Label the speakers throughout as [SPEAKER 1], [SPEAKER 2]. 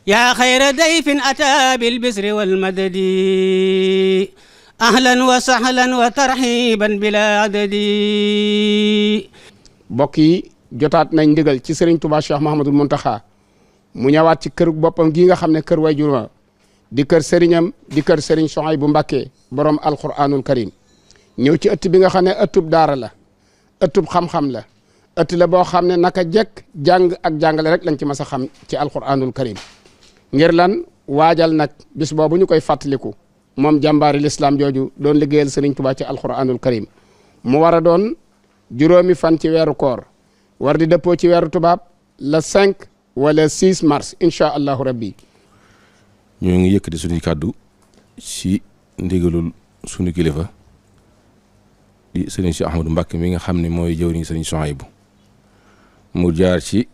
[SPEAKER 1] yaa xayra dayfin ataa bil bisri wal madadi ahlan wa sahlan wa tarhiban bila adadi.
[SPEAKER 2] mbokk yi jotaat nañ ndigal ci Serigne Touba Cheikh Mouhamadoul Mountakha mu ñëwaat ci kër boppam gii nga xam ne kër waajur di kër Serignam di kër Serigne Souhaïbou Mbacké borom alquranul karim ñëw ci ëtt bi nga xam ne ëttub daara la ëttub xam-xam la ëtt la boo xam ne naka jekk jàng ak jàngale rek lañ ci mas a xam ci alquranul karim ngir lan waajal nag bis boobu ñu koy fàttaliku moom jàmbaari l'islam jooju doon liggéeyal Serigne Touba ci alquranul karim mu war a doon juróomi fan ci weeru koor war di dëppoo ci weeru tubaab le 5 wala 6 mars incha allahu rabbi.
[SPEAKER 3] ñoo ngi yëkkati suñuy kàddu ci ndigalul suñu kilifa di sëriñ si Ahmadou Mbacké mi nga xam ne mooy jëwriñ sëriñ Souhaïbou mu jaar ci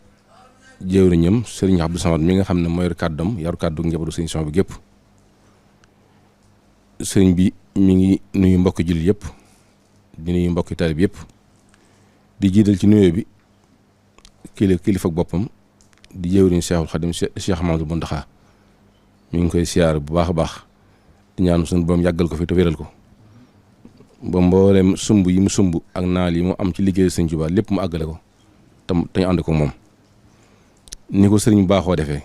[SPEAKER 3] jëwriñam sëriñ Abdou Samad mi nga xam ne mooy kàddam yaru kàddu njabootu sëriñ Souhaïbou gépp sëriñ bi mi ngi nuyu mbokki jullit yëpp di nuyu mbokki taalib yëpp di jiital ci nuyoo bi kilifa ak boppam di jëwriñ Cheikhul Khadim Cheikh Mouhamadoul Mountakha mi ngi koy siyaar bu baax a baax di ñaan suñu borom yàggal ko fi te wéral ko ba mboolem sumb yi mu sumb ak naal yi mu am ci liggéey sëñ Tuubaa lépp mu àggale ko te ñu ànd ko moom ni ko sëriñ baaxoo defee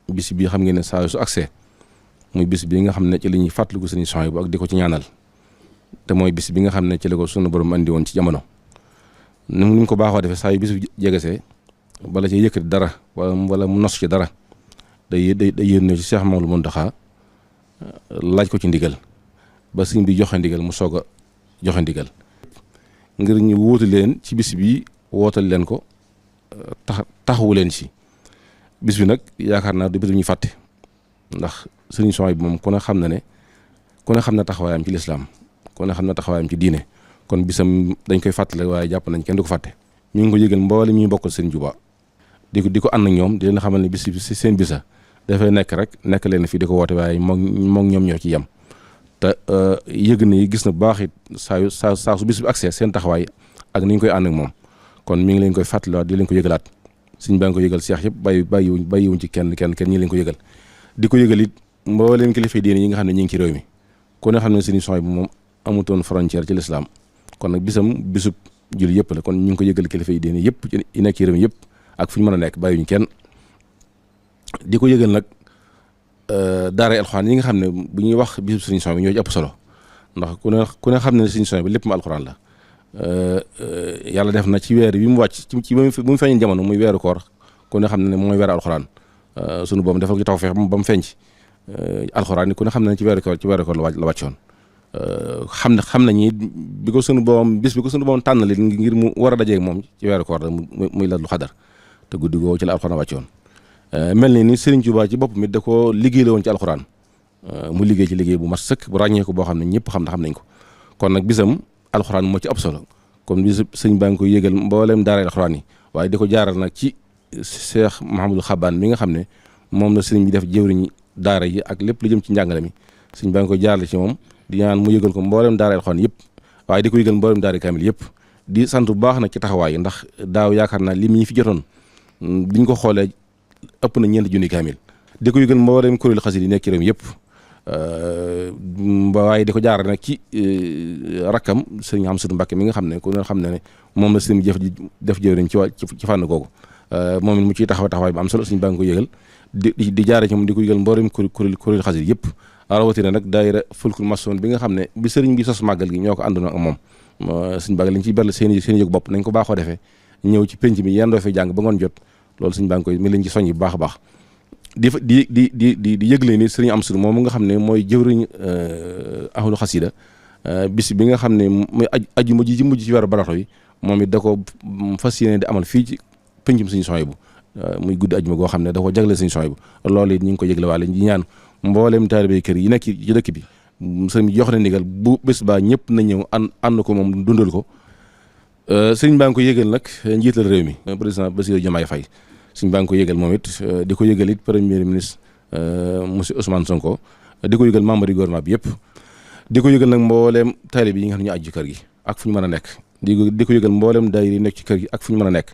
[SPEAKER 3] bis bi xam ngeen ne saa su accès muy bis bi nga xam ne ci li ñuy fàttaliku sëriñ Souhaïbou ak di ko ci ñaanal te mooy bis bi nga xam ne ci la ko sunu borom andi woon ci jamono ni mu ko baaxoo defee saa yu bis bi jegesee bala ci yëkkati dara wala mu nos ci dara day yónnee ci Cheikh Mouhamadoul Mountakha laaj ko ci ndigal ba sëñ bi joxe ndigal mu soog a joxe ndigal ngir ñu wóotu leen ci bis bi wootal leen ko taxawu leen ci bis bi nag yaakaar naa du bis ñu fàtte ndax sëriñ Souhaïbou moom ku ne xam na taxawaayam ci lislaam ku ne xam na taxawaayam ci diine kon bisam dañ koy fàttale waaye jàpp nañ kenn du ko fàtte ñu ngi ko yëgal mboolem ñu bokkal sëriñ Tuubaa di ko ànd ak ñoom di leen xamal ne bis bi seen bisa dafay nekk leen fii di ko woote waaye moom ñoom ñoo ci yem te yëg na gis na bu baax it saa su bis bi accès seen taxawaay ak ni ñu koy ànd ak moom kon mi ngi leen koy fàttaliwaat di leen ko yëgalaat suñ baa ngi ko yëgal seex yëpp bàyyiwuñ ci kenn ñi leen ko yëgal di ko yëgal it mbooleem kilifa diine yi nga xam ne ñi ngi ci réew mi ku ne xam ne Sëriñ Souhaïbou moom amutoon frontière ci lislaam kon nag bisub julli yëpp la kon ñu ngi ko yëgal kilifa diine yëpp yi nekk ci réew mi yëpp ak fu ñu mën a nekk bàyyiwuñ kenn di ko yëgal nag daara alxuraan yi nga xam ne bu ñuy wax bisub Sëriñ Souhaïbou ñoo ci ëpp solo ndax ku ne xam ne Sëriñ Souhaïbou lépp mu alxuraan la yàlla def na ci weer bi mu wàcc ci bu mu feeñee jamono muy weeru koor ku ne xam ne mooy weeru alxuraan sunu boobu dafa ci taw feex ba mu feeñ ci alxuraan ni ku ne xam ne ci weeru koor la wàccoon xam nañu bi ko sunu boom tànn li ngir mu war a dajeeg moom ci weeru koor la muy Laylatul Qadr te guddi googu ci la alxuraan wàccoon mel ni Sëriñ Tuubaa ci bopp mi da ko liggéey la woon ci alxuraan mu liggéey ci liggéey bu mat sëkk bu ràññee ko boo xam ne ñëpp xam nañ ko kon nag bisam alxuraan moo ci ëpp solo comme bi sëñ baa ngi koy yëgal mboolem daara alxuraan yi waaye di ko jaaral nag ci Cheikh Mouhamadoul Xabaan mi nga xam ne moom la sëriñ bi def jëwriñu daara yi ak lépp lu jëm ci njàngale mi sëñ baa ngi koy jaarale ci moom di ñaan mu yëgal ko mboolem daara alxuraan yëpp waaye di ko yëgal mboolem daara kaamil yëpp di sant bu baax nag ci taxawaay yi ndax daaw yaakaar naa lim ñi fi jotoon biñ ko xoolee ëpp na 4 junni kaamil di ko yëgal mboolem kuréel xasida yi nekk ci réew mi yëpp waaye di ko jaarale nag ci rakkam sëriñ Amsatu Mbàkke mi nga xam ne ku ne xam ne moom la sëriñ def jëwriñ ci fànn googu moom it mu ciy taxawaay bu am solo suñu baa ngi ko yëgal di jaare ci moom di ko yëgal mboolem kuréel xasida yëpp rawatina nag daayira fulkul masoon bi nga xam ne bi sëriñ bi sos màggal gi ñoo ko àndoon ak moom suñu baa ngi lañ ciy berle seen yëg bopp nañ ko baaxoo defee ñëw ci penc mi yendoo fi jàng ba ngoon jot loolu suñu baa ngi koy mi lañ ci soññ bu baax a baax di yëgle ni sëriñ Amsatu moom nga xam ne mooy jëwriñ ahlu xasida bis bi nga xam ne mooy ajuma ji ci mujj ci weeru baraxlu yi moom it da ko fas yéene di amal fii ci pencum Sëriñ Souhaïbou muy guddi ajuma goo xam ne da ko jagle Sëriñ Souhaïbou loolu it ñu ngi ko yëgle waale ñi ñaan mbooleem taalibe kër yi nekk ci dëkk bi sëriñ bi jox na ndigal bu bés baa ñëpp na ñëw ànd ko moom dundal ko sëriñ baa ngi ko yëgal nag njiital réew mi président Bassirou Diomaye Faye sëriñ baa ngi ko yëgal moom it di ko yëgal it premier ministre monsieur Ousmane Sonko di ko yëgal membre du gouvernement bi yëpp di ko yëgal nag mbooleem taalibe yi nga xam ne ñu aju ci kër gi ak fu ñu mën a nekk di ko yëgal mbooleem daayira yi nekk ci kër gi ak fu ñu mën a nekk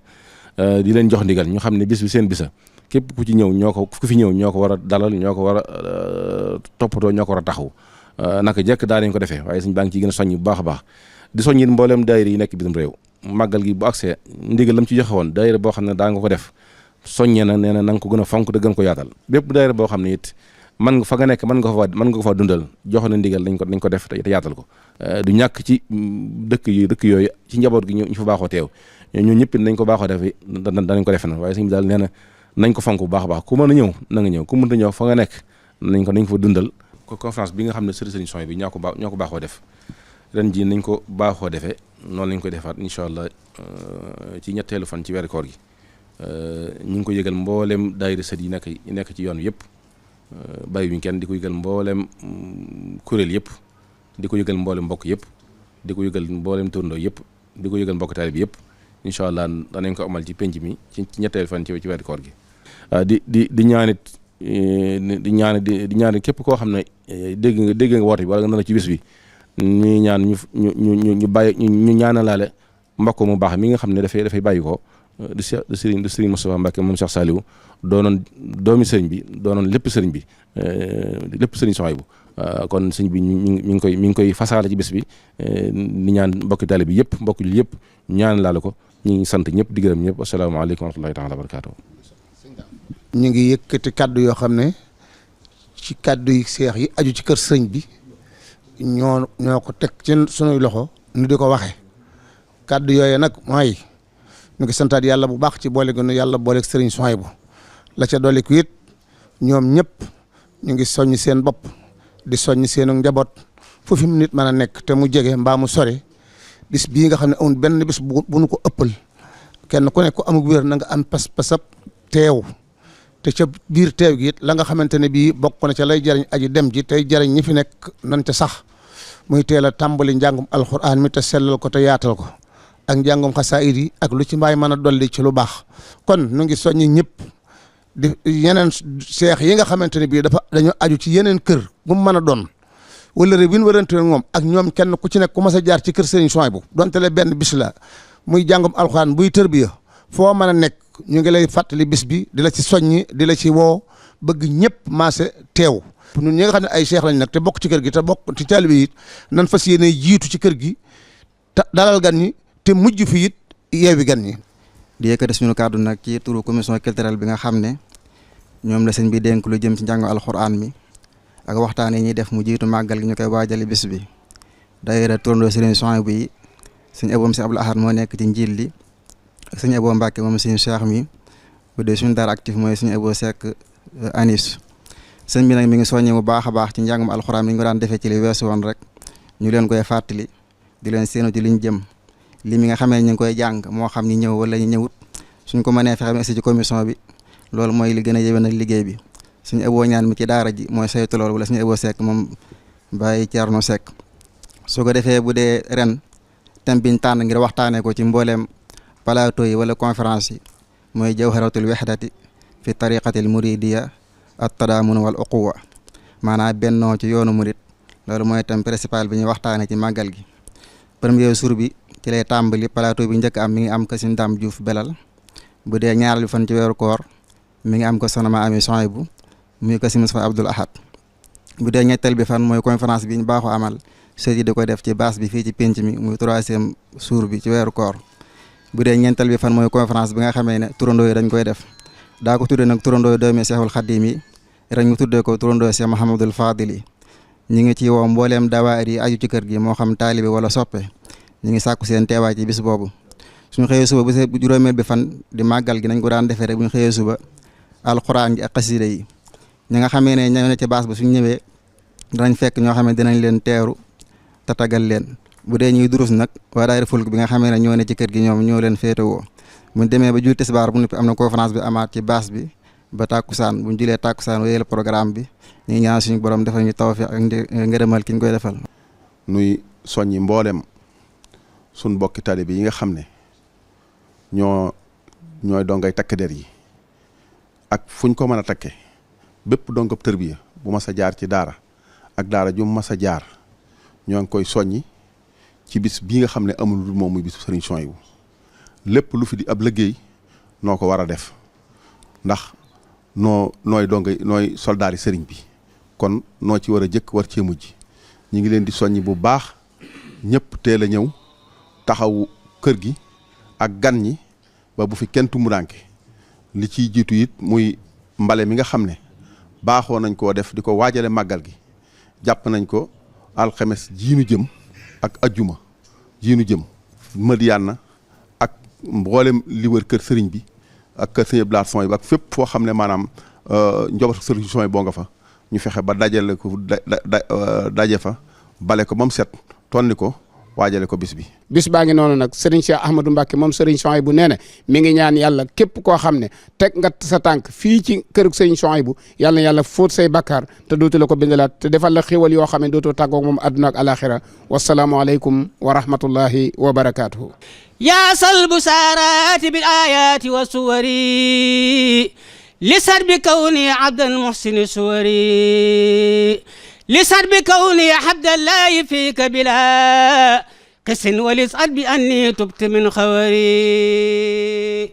[SPEAKER 3] di leen jox ndigal ñu xam ne bis bi seen bisa képp ku ci ñëw ku fi ñëw ñoo ko war a dalal ñoo ko war a toppatoo ñoo ko war a taxaw naka jekk daa nañ ko defee waaye sëñ baa ngi ciy gën a soññ bu baax a baax di soññi mbooleem daayira yi nekk bitim réew màggal gi bu accès ndigal lam ci joxe woon daayira boo xam ne daa nga ko def soññee na nee na nga ko gën a fonk te gën ko yaatal bépp daayira boo xam ne it man nga fa nga nekk mën nga ko fa dundal jox na ndigal nañ ko def te yaatal ko du ñàkk ci dëkk yooyu ci njaboot gi ñu fa baaxoo teew ñun ñëpp nañ ko baaxoo def danañ ko defe na waaye sëñ bi daal nee na nañ ko fonk bu baax a baax ku mën a ñëw na nga ñëw ku mënta ñëw fa nga nekk nañ ko fa dundal ko conférence bi nga xam ne sëriñ son bi ñoo ko baaxoo def ren ji nañ ko baaxoo defee noonu lañ ko defaat incha allah ci ñetteelu fan ci weeru koor gi ñu ngi ko yëgal mboolem daayira sët yi nekk ci yoon wi yëpp bàyyi wuñ kenn di ko yëgal mboolem kuréel yëpp di ko yëgal mboolem mbokk yëpp di ko yëgal mboolem turndoo yëpp di ko yëgal mbokk taalibe bi yëpp incha allah danañ ko amal ci penc mi ci ñetteelu fan ci weeru koor gi di ñaanit di ñaan képp koo xam ne dégg nga woote bi wala nga nar ci bis bi ñu ñaan ñu bàyyi ñu ñaanalaale mbokk mu baax mi nga xam ne dafay bàyyi ko di sëriñ Moustapha Mbacke moom Cheikh Saliou doonoon doomi sëriñ bi doonoon lépp sëriñ bi lépp sëriñ Souhaïbou kon sëriñ bi mi ngi koy fasaale ci bis bi di ñaan mbokki taalibe bi yëpp mbokki jul yëpp ñaan laale ko ñu ngi sant ñëpp di gërëm ñëpp asalaamaaleykum wa rahmatullahi taala wa barakaatu.
[SPEAKER 4] ñu ngi yëkkati kàddu yoo xam ne ci kàddu yi seex yi aju ci kër sëriñ bi ñoo ko teg ci sunuy loxo nu di ko waxe kàddu yooyu nag mooy ñu ngi santaat yàlla bu baax ci boole gënu yàlla booleeg sëriñ Souhaïbou la ca dolli ko it ñoom ñëpp ñu ngi soññ seen bopp di soññ seenu njaboot foofu mu nit mën a nekk te mu jege mbaa mu sore bis bii nga xam ne amul benn bis bu nu ko ëppal kenn ku nekk ku amul wér na nga am pas-pasab teew te ca biir teew gi it la nga xamante ne bii bokk na ca lay jariñ aji dem ji tey jariñ ñi fi nekk nan ca sax muy teel a tàmbali njàngum alxuraan mi te sellal ko te yaatal ko ak njàngum xasaayid yi ak lu ci mbaay mën a dolli ci lu baax kon nu ngi soññi ñëpp di yeneen seex yi nga xamante ne bii dañoo aju ci yeneen kër bu mu mën a doon wala rek bi ñu warante moom ak ñoom kenn ku ci nekk ku mas a jaar ci kër Serigne Souhaïbou donte le benn bis la muy jàngum alxuraan buy tërbiya foo mën a nekk ñu ngi lay fàttali bis bi di la ci soññi di la ci woo bëgg ñëpp maase teew ñun ñi nga xam ne ay seex lañ nag te bokk ci kër gi te bokk ci taalibe yi it nan fas yéene jiitu ci kër gi te dalal gan ñi te mujj fi it yeewi gan ñi.
[SPEAKER 5] di yëkkati suñu kàddu nag ci turu commission culturelle bi nga xam ne ñoom la sëñ bi dénk lu jëm ci njàngu alxuraan mi ak waxtaan yi ñuy def mu jiitu màggal gi ñu koy waajali bis bi daayira turandoo Serigne Souhaïbou yi sëñ Abo si Abdou Ahad moo nekk ci njiit li ak sëñ Abo Mbacke moom sëñ Cheikh mi bu dee suñu dara actif mooy sëñ Abo Seck Anis sëñ bi nag mi ngi soññee bu baax a baax ci njàngum alxuraan mi ñu ko daan defee ci li weesu woon rek ñu leen koy fàttali di leen séenu ci liñ jëm li mi nga xamee ñu ngi koy jàng moo xam ñi ñëw wala ñu ñëwut suñ ko mënee fexe si ci commission bi loolu mooy li gën a yéwénal liggéey bi suñu Abo ñaan mi ci daara ji mooy saytu loolu wala suñu Abo Seck moom Baye Thierno Seck su ko defee bu dee ren thème biñ tànn ngir waxtaanee ko ci mbooleem plateau yi wala conférence yi mooy jawharatul wahdati fi tariqatil muridiya at tadaamun wal uquwa maanaam bennoo ci yoonu murid loolu mooy thème principal bi ñuy waxtaanee ci màggal gi premier jour bi ci lay tàmbali plateau bi njëkk am mi ngi am ko si Ndam Diouf Belal bu dee ñaareelu fan ci weeru koor mi ngi am ko sonama ami Souhaïbou muy ko si Moustapha Abdoul Ahad bu dee ñetteel bi fan mooy conférence bi ñu baaxoo amal sëñ di ko def ci base bi fii ci penc mi muy troisième jour bi ci weeru koor bu dee ñeenteel bi fan mooy conférence bi nga xamee ne turandoo yi dañ koy def daa ko tuddee nag turandoo yi doomi Cheikhul Khadim yi ren ñu tuddee ko turandoo Cheikh Mouhamadul Fadil yi ñi ngi ci woo mbooleem dawaayir yi aju ci kër gi moo xam taalibe wala soppe ñu ngi sàkku seen teewaay ci bis boobu suñu xëyee suba bu juróomeel bi fan di màggal gi nañ ko daan defee rek bu ñu xëyee suba alxuraan gi ak xasida yi ñi nga xamee ne ñëw ne ci baas ba suñ ñëwee danañ fekk ñoo xam ne dinañ leen teeru te tagal leen bu dee ñuy durus nag waa daayira fulk bi nga xamee ne ñoo ne ci kër gi ñoom ñoo leen féetewoo buñ demee ba jul tisbaar bu noppi am na conférence bi amaat ci baas bi ba tàkkusaan buñ julee tàkkusaan wéyal programme bi ñu ngi ñaan suñu borom defal ñu tawfiq ak ngërëmal ki ñu koy defal.
[SPEAKER 6] nuy soññi mboolem suñ bokki taalibe yi nga xam ne ñooy dongay takk der yi ak fuñ ko mën a takke bépp dongab tërbiya bu mas a jaar ci daara ak daara ju mas a jaar ñoo ngi koy soññi ci bis bii nga xam ne amul lu moom muy bisu Serigne Souhaïbou lépp lu fi di ab liggéey noo ko war a def ndax nooy soldaar yi sëriñ bi kon noo ci war a jëkk war cee mujj ñu ngi leen di soññi bu baax ñëpp teel a ñëw taxawu kër gi ak gan ñi ba bu fi kenn tumuraanke li ciy jiitu it muy mbale mi nga xam ne baaxoo nañ koo def di ko waajale màggal gi jàpp nañ ko alxames jiinu jëm ak ajjuma jiinu jëm Madiyana ak mboolem li wër kër sëriñ bi ak kër sëriñ Blaat son yi ak fépp foo xam ne maanaam njobatu sëriñ son yi boo nga fa ñu fexe ba dajale ko daje fa bale ko ba mu set tonni ko waajale ko bis bi.
[SPEAKER 2] bis baa ngi noonu nag Serigne Cheikh Ahmadou Mbacké moom Serigne Souhaïbou nee na mi ngi ñaan yàlla képp koo xam ne teg nga sa tànk fii ci kërug Serigne Souhaïbou yàlla na yàlla fóot say bakkaar te dootu la ko bindalaat te defal la xéwal yoo xam ne dootoo tàggoog moom àdduna ak alaxira wasalaamu aleykum wa rahmatullahi wa barakaatuhu.
[SPEAKER 1] yaa salbu saaraati bil ayaati wa suwari lisat bi kawni abdan muhsini suwari lisat bi kawni abdallahi fiika bila قس ولسعد بأني تبت من خواري